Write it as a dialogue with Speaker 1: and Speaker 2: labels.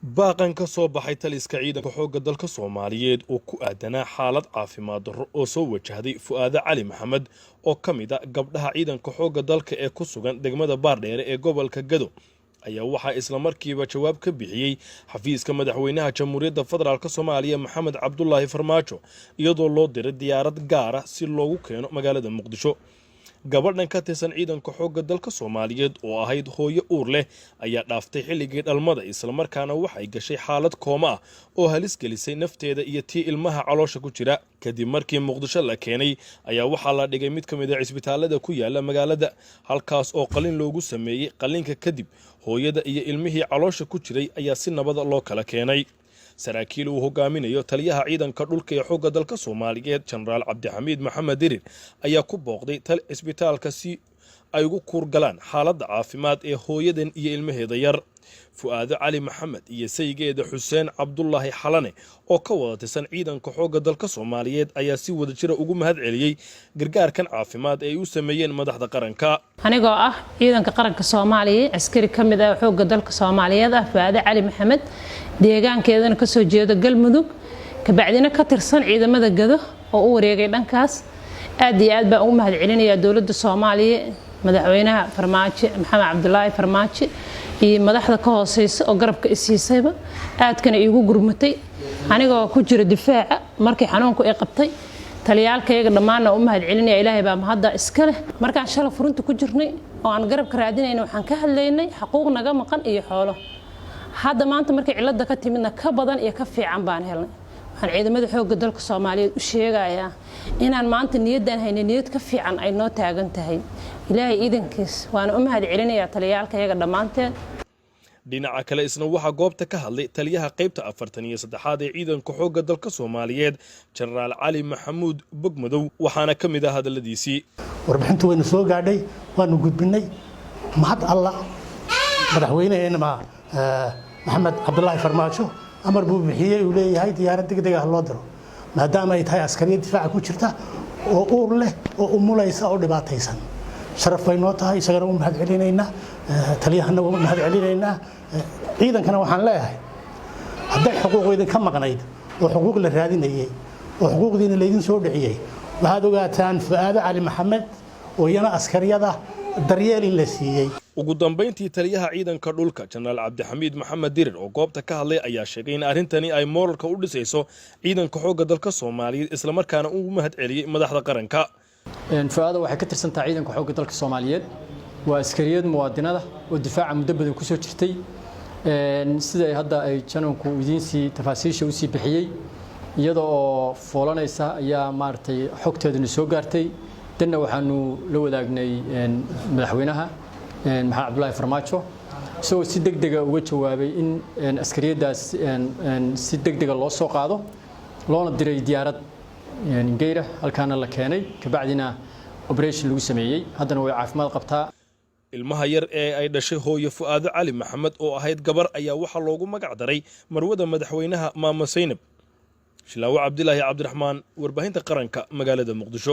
Speaker 1: Baaqan ka soo baxay taliska ciidanka xoogga dalka Soomaaliyeed oo ku aadanaa xaalad caafimaad darro oo soo wajahday Fu'aade Cali Maxamed oo ka mid a gabdhaha ciidanka xoogga dalka ee ku sugan degmada Baardheere ee gobolka Gado ayaa waxaa islamarkiiba jawaab ka bixiyey xafiiska madaxweynaha Jamhuuriyadda Federaalka Soomaaliya, Maxamed Cabdulaahi Farmaajo, iyadoo loo diray diyaarad gaara si loogu keeno magaalada Muqdisho. Gabadhan ka tirsan ciidanka xoogga dalka Soomaaliyeed oo ahayd hooyo uur leh ayaa dhaaftay xilligii dhalmada, islamarkaana waxay gashay xaalad kooma ah oo halis gelisay nafteeda iyo tii ilmaha caloosha ku jira. Kadib markii Muqdisho la keenay ayaa waxaa la dhigay mid ka mid a cisbitaalada ku yaala magaalada, halkaas oo qalin loogu sameeyey. Qallinka kadib, hooyada iyo ilmihii caloosha ku jiray ayaa si nabada loo kala keenay. Saraakiil uu hogaaminayo taliyaha ciidanka dhulka ee xoogga dalka Soomaaliyeed, Jenaraal Cabdixamiid Maxamed Dirir, ayaa ku booqday tal cisbitaalka si ay ugu kuurgalaan xaaladda caafimaad ee hooyadan iyo ilmaheeda yar. Fu'aado Cali Maxamed iyo saygeeda Xuseen Cabdulaahi Xalane oo ka wada tirsan ciidanka xoogga dalka Soomaaliyeed ayaa si wadajira ugu mahad celiyey gargaarkan caafimaad ee ay u sameeyeen madaxda qaranka.
Speaker 2: Anigoo ah ciidanka qaranka Soomaaliya, askari ka mid ah xoogga dalka Soomaaliyeed ah, Fu'aade Cali Maxamed, deegaankeedana kasoo jeedo Galmudug, kabacdina ka tirsan ciidamada Gado oo u wareegay dhankaas, aad iyo aad baan ugu mahad celinayaa dowladda Soomaaliya, madaxweynaha Farmaajo, Maxamed Cabdulaahi Farmaajo, iyo madaxda ka hooseysa oo garabka isiisayba, aadkana iigu gurmatay anigoo ku jira difaaca markii xanuunku i qabtay. Taliyaalkayaga dhammaanna u mahad celinaya. Ilaahay baa mahadda iska leh. Markaan shalay furinta ku jirnay oo aan garabka raadinayna, waxaan ka hadlaynay xaquuq naga maqan iyo xoolo. Hadda maanta markii cilada ka timidna, ka badan iyo ka fiican baan helnay. Waxaan ciidamada xoogga dalka Soomaaliyeed u sheegayaa inaan maanta niyaddaan haynay niyad ka fiican ay noo taagan tahay, Ilaahay iidankiis. Waana u mahad celinayaa taliyaalkayaga dhammaanteed.
Speaker 1: Dhinaca kale, isna waxaa goobta ka hadlay taliyaha qaybta 43aad ee ciidanka xoogga dalka Soomaaliyeed, Jenaraal Cali Maxamuud Bogmadow, waxaana ka mid ah hadalladiisii:
Speaker 3: Warbixintu waynu soo gaadhay, waanu gudbinay. Mahad Alla, madaxweynaheena Maxamed Cabdulaahi Farmaajo amar buu bixiyey uu leeyahay diyaarad degdeg ah loo diro, maadaama ay tahay askariyad difaaca ku jirta oo uur leh oo umulaysa oo dhibaataysan. Sharaf bay noo tahay, isagana u mahad celinaynaa, taliyahana waa u mahad celinaynaa. Ciidankana waxaan leeyahay, hadday xuquuq idinka maqnayd oo xuquuq la raadinayay oo xuquuqdiina laydin soo dhiciyey, waxaad ogaataan Fu'aado Cali Maxamed oo iyana askariyada daryeel in la siiyey.
Speaker 1: Ugu dambayntii, taliyaha ciidanka dhulka, Jenaraal Cabdixamiid Maxamed Dirir, oo goobta ka hadlay ayaa sheegay in arrintani ay mooralka u dhisayso ciidanka xoogga dalka Soomaaliyeed, islamarkaana uu mahad celiyey madaxda qaranka.
Speaker 4: Fu'aada waxay ka tirsan tahay ciidanka xoogga dalka Soomaaliyeed. Waa askariyad muwaadinada oo difaaca muddo badan kusoo jirtay. Sida ay hadda ay jananku idiin sii tafaasiisha usii bixiyey, iyada oo foolanaysa ayaa maaragtay xogteeduna soo gaartay. Danna waxaanu la wadaagnay madaxweynaha Maxamed Cabdulaahi Farmaajo, isagoo si degdega uga jawaabay in askariyaddaas si degdega loo soo qaado, loona diray diyaarad geyra, halkaana la keenay, kabacdina operation lagu sameeyey. Haddana way caafimaad qabtaa.
Speaker 1: Ilmaha yar ee ay dhashay hooyo Fu'aado Cali Maxamed oo ahayd gabar ayaa waxaa loogu magac daray marwada madaxweynaha, Maama Saynab. Shilaawo Cabdilaahi Cabdiraxmaan, warbaahinta qaranka, magaalada Muqdisho.